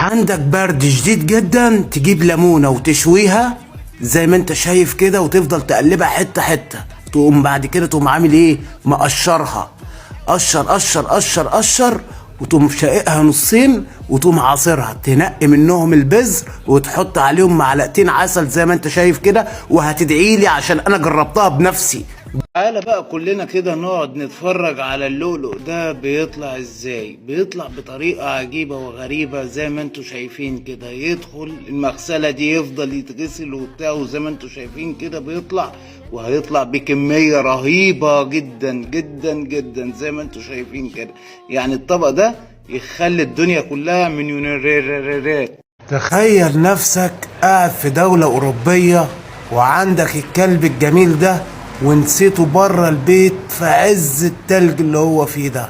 عندك برد شديد جدا، تجيب ليمونة وتشويها زي ما انت شايف كده، وتفضل تقلبها حتة حتة، تقوم بعد كده تقوم عامل ايه؟ مقشرها، قشر قشر قشر قشر، وتقوم شققها نصين وتقوم عاصرها، تنقي منهم البذر وتحط عليهم معلقتين عسل زي ما انت شايف كده، وهتدعي لي عشان انا جربتها بنفسي. تعالى بقى كلنا كده نقعد نتفرج على اللؤلؤ ده بيطلع ازاي. بيطلع بطريقة عجيبة وغريبة زي ما انتوا شايفين كده، يدخل المغسلة دي يفضل يتغسل وبتاع، وزي ما انتوا شايفين كده بيطلع، وهيطلع بكمية رهيبة جدا جدا جدا زي ما انتوا شايفين كده. يعني الطبق ده يخلي الدنيا كلها مليونيرات. تخيل نفسك قاعد في دولة أوروبية وعندك الكلب الجميل ده ونسيته بره البيت في عز التلج اللي هو فيه ده،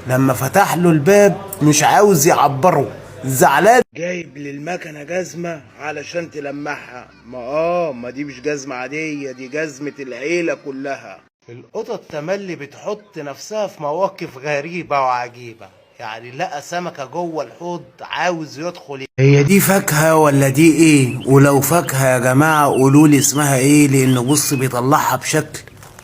لما فتح له الباب مش عاوز يعبره، زعلان، جايب للمكنة جزمة علشان تلمعها. ما دي مش جزمة عادية، دي جزمة العيلة كلها. القطط تملي بتحط نفسها في مواقف غريبة وعجيبة، يعني لقى سمكة جوه الحوض عاوز يدخل. هي دي فاكهة ولا دي ايه؟ ولو فاكهة يا جماعة قولوا لي اسمها ايه، لان بص بيطلعها بشكل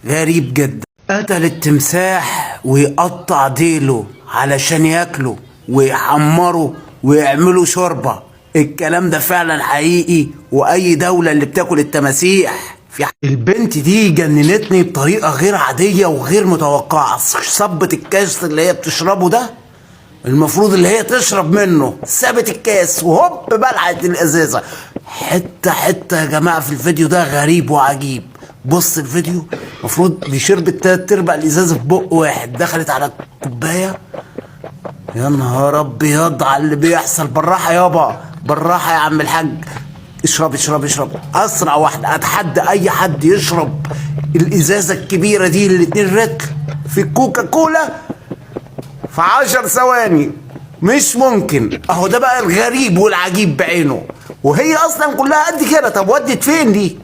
غريب جدا. قتل التمساح ويقطع ديله علشان ياكله ويحمره ويعملوا شوربة. الكلام ده فعلا حقيقي، واي دولة اللي بتاكل التماسيح؟ في البنت دي جننتني بطريقة غير عادية وغير متوقعة. صبت الكاس اللي هي بتشربه ده، المفروض اللي هي تشرب منه، سابت الكاس وهوب بلعت الازازة حتة حتة. يا جماعة في الفيديو ده غريب وعجيب. بص الفيديو، المفروض دي شربت تلات ارباع الازازة في بق واحد، دخلت على الكوباية. يا نهار ابيض على اللي بيحصل. بالراحة يابا، بالراحة يا عم الحاج، اشرب اشرب اشرب. اسرع واحدة، اتحدى اي حد يشرب الازازة الكبيرة دي الاتنين رتل في الكوكا كولا في 10 ثواني، مش ممكن. اهو ده بقى الغريب والعجيب بعينه، وهي اصلا كلها قد كده. طب ودت فين دي؟